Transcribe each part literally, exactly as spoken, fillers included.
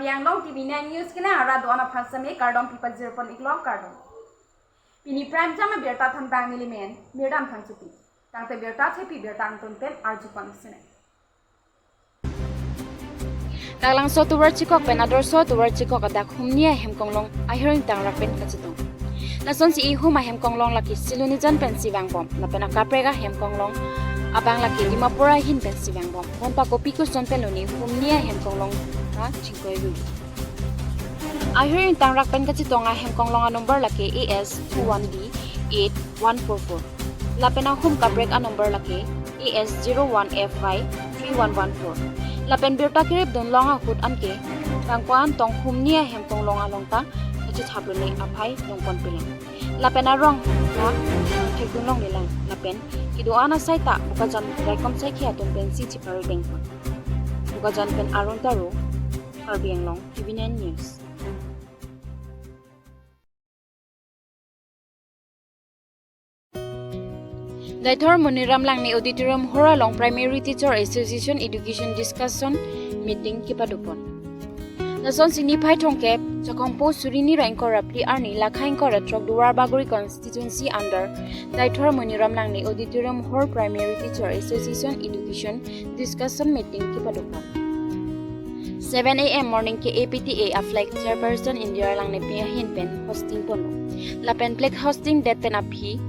Karbi Anglong T V nine News kena ara do-an aphan sitame kardom pipajir pon iklo, kardom. Pini prime time abirta thanbang neli men Mirdam Thangchopi. Tangte birta thepi birta angton pen arju pon sene. Kaklangso tovar chikok pen adorso tovar chikok adak humni ahem konglong ahir ingtangrak pen kachetong. Lasonsi ihum ahem konglong lake Silonijan pensi vangbom, lapen akaprek ahem konglong abang lake Dimapur ahin pensi vangbom. Bonta kopi koson pen loni humni ahem konglong ta chingkoi ru. Ahir ingtangrak pen kachetong ahem konglong anumber lake A S two one B eight one four four. Lapen ahum kaprek anumber lake A S zero one F Y three one one four. Lapen birta kerip dun long ahut anke bangko-an tong humni ahem konglong along ta kachethap lone aphai longpon pilang. Lapen arong ta thekdun longlelang. Lapen kedo-an asai ta Bokajan raikom saikhi atum pensi chipari dengpon. Bokajan pen Arun Taro, Karbi Anglong, T V nine News. Deithor Moniram Langne Auditorium Hall along Primary Teacher Association Education Discussion Meeting kepadopon. Lasonsi niphai thomkep, Chakhongpo suri ni ra ingkoi ra phli arni, lakha ingkoi ra throk, Duarbagori constituency under Deithor Moniram Langne Auditorium Hall Primary Teacher Association Education Discussion Meeting kepadopon. Seven A M morning K A P T A a flag chairperson Indira Langnepi ahin pen hosting ponlo. Lapen flag hosting det pen aphi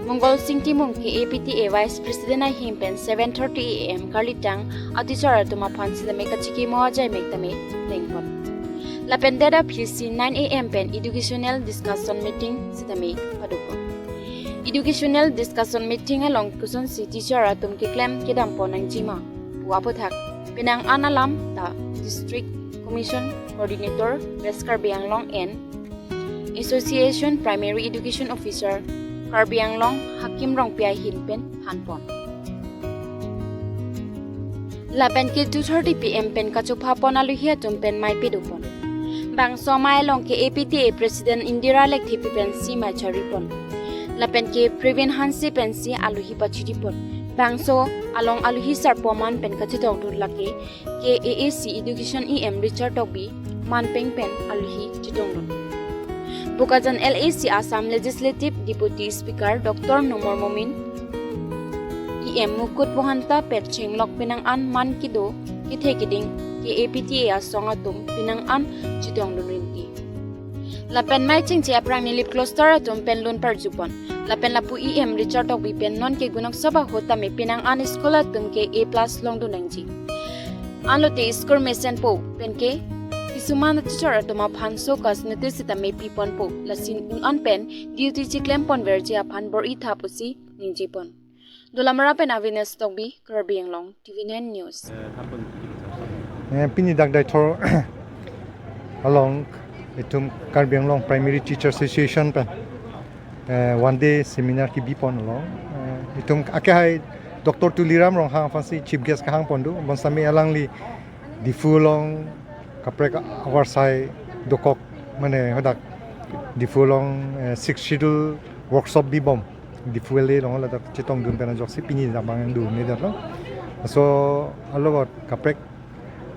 Mongol Sing Timung, K A P T A Vice President ahin pen seven thirty A M karlitang a-teacher atum aphan sitame kachikimo ajai mek tame dengpon. Lapen det aphi si nine A M pen educational discussion meeting sitame padopon. Educational discussion meeting along kosonsi teacher atum keklem kedampon nangjima pu aphuthak penang an alam ta District Commission Coordinator West Karbi Anglong and Association Primary Education Officer Karbi Anglong Hakim Rongpi ahin pen thanpon. Lapen ke two thirty P M pen kachophapon aluhi atum pen mei pedopon. Bangso amei along K A P T A President Indira Lekthepi pensi mei charipon. Lapen ke Pravin Hanse pensi aluhi pachiripon. Bangso along aluhi sarpo aman pen kachetongdun lake K A A C Education E M Richard Tokbi, Manpeng pen aluhi chetongdun. Bokajan L A C Assam Legislative Deputy Speaker Doctor Numal Momin, E M Mukut Mahanta pen chenglok penang an man kedo kethe keding K A P T A asong atum penang an chetongdun rinti. Lapen mei chingchi aphrang Nilip cluster atum pen lun parjupon. Lapen lapu E M Richard Tokbi pen non ke Gunok Sabha ahut tame penang an school atum ke A plus longdun nangji. Anlote school mesenpo pen ke kisuman teacher atum aphan so cause notice sitame piponpo. Lasi un-an pen duty chiklem ponverji aphan bor-i tha pusi ningjepon. Dolamara pen Avinash Tokbi, Karbi Anglong, T V nine News. Eh, pini dak Deithor along itum Karbi Anglong Primary Teacher Association pen, eh, one day seminar kebipon along. Eh, itum akehai Doctor Tuliram Ronghang aphansi chief guest kehangpon do, bonsitame alangli Diphu along kaprek avarsai dokok, mane hadak Diphu along, eh, Sixth Schedule workshop bibom. Diphu Valley along ladak chetongdun pen ajoksi pini dak abang dunde detlo. So, alogot kaprek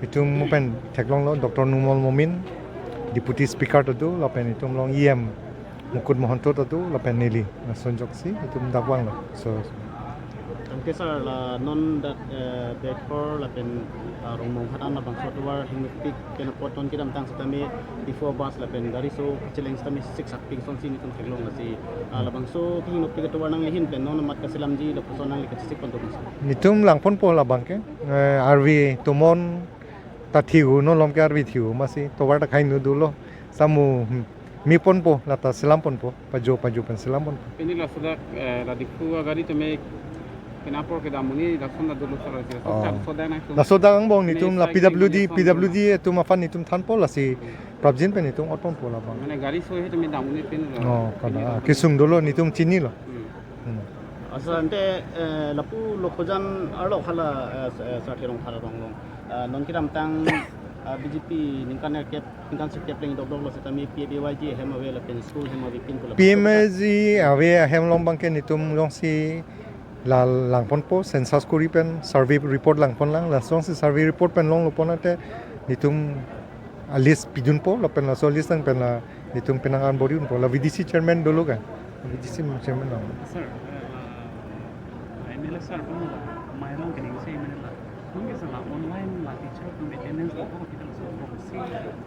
itum mo pen theklonglo Doctor Numal Momin, Deputy Speaker ta do, lapen itum along E M Mukut Mahanta ta do, lapen neli. Lason ajoksi itum dak vanglo. So, Tangte sir, la non dak, eh, Deithor lapen, ah, Rongmonghat an labangso tovar hingnopik pen apot non kedamtang sitame Diphu bus lapen gari so kacheleng sitame siksak ping asonsi netum theklong, lasi, ah, labangso hingnopik atovar nangli ahin pen non amat kaselamji lapuson nangli kachesik pon do sir. Netum langponpo labang ke, eh, arve tomon ta thiu, non malom ke arve thiu, masi tovar ta kaino dolo, samu, hmm, meponpo, lata selamponpo, pajo pajo pen selamponpo. Pini laso dak, eh, la Diphu agari tame kena apor kedam un-e, lason ta dolo sar, laso Oh. ta laso dak nang tum. Laso dak angbong netum la P W D, P W D atum aphan netum thanpo, lasi prapjin pen netum otponpo labang. Mane gari so he tame dam un-e pini la. Oh, kada. Pini la. Kesung dolo netum chinilo. Hmm. Hmm. Asa ante, eh, lapu Lokhojan arlo hala, eh, s-, eh, Sarthe Rongphar arong along. Eh, non kedamtang, eh, B J P ningkan nerkep, ningkan sirkep leng dokdok lo sitame P M A G hem ave lapen school hem ave pinpo la. P M A G ave ahem along abang ke netum jongsi la langponpo, census kori pen survey report langponlang, lasonsi survey report pen longlo pon ante netum A list pidunpo, lapen laso list nangpen la itum penang an bor-i unpo, la V D C chairman dolo ka. V D C chairman nang. Sir, eh, la M L A sir pun la Mairong kening si M L A la. Mungkin sir la online la teacher atum attendance la ko kita laso program si.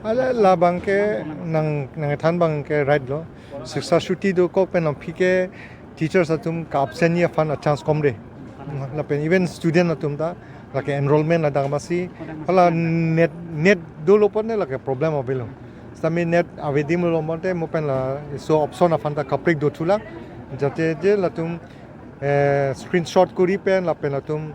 Ala labang ke nang, nangthan abang ke right lo. Shiksha chuti dokok pen aphi ke teachers atum ka-absent-ji aphan a-chance komre. Lapen even student atum ta lake enrollment adang masi, hala NET, NET dolo pon te lake problem avelo. Sitame NET ave adim lo pon te mo pen laso option aphan ta kaprek do thulak. Jate je latum, eh, screenshot kori pen lapen latum,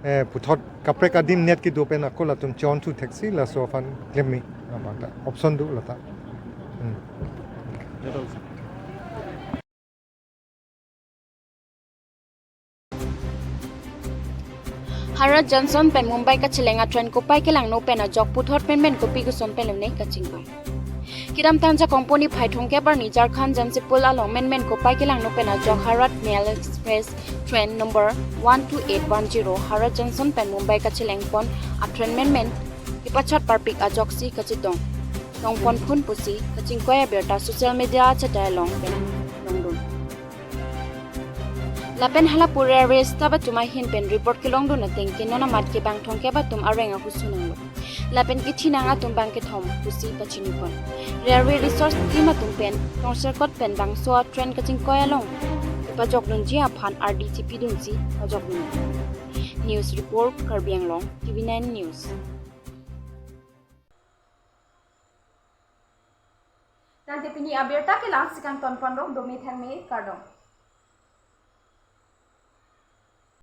eh, puthot kaprek adim NET kedo pen ako latum chon thu theksi laso aphan klemji. Aphan ta option do lata. Hmm. Harat Junction pen Mumbai kacheleng a-train kopai kelangno pen ajok puthot pen pen kopi koson pen lone kachingvai. Kedamtang jakong pon niphai thomkep arni Jharkhand Jamshedpur along pen pen kopai kelangno pen ajok Harat Mail Express train number one two eight one zero Harat Junction pen Mumbai kacheleng pon a-train pen pen kepachat parpik ajoksi kachetong tong pon phun pusi kachingvai abirta social media achetai along pen longdun. Lapen hala pu railway staff atum ahin pen report kelongdun ateng ke non amat ke bang thomkep atum areng ahusu nanglo. Lapen kethinang atum bang kethom pusi pachini pon. Railway resource team atum pen tongserkot pen bangso a-train kachingvai along kepajokdunji aphan ardi chipidunsi pajokdun. News report, Karbi Anglong, T V nine News. Tangte pini abirta ke la-an si kangton ponlo, dome thangme, kardom.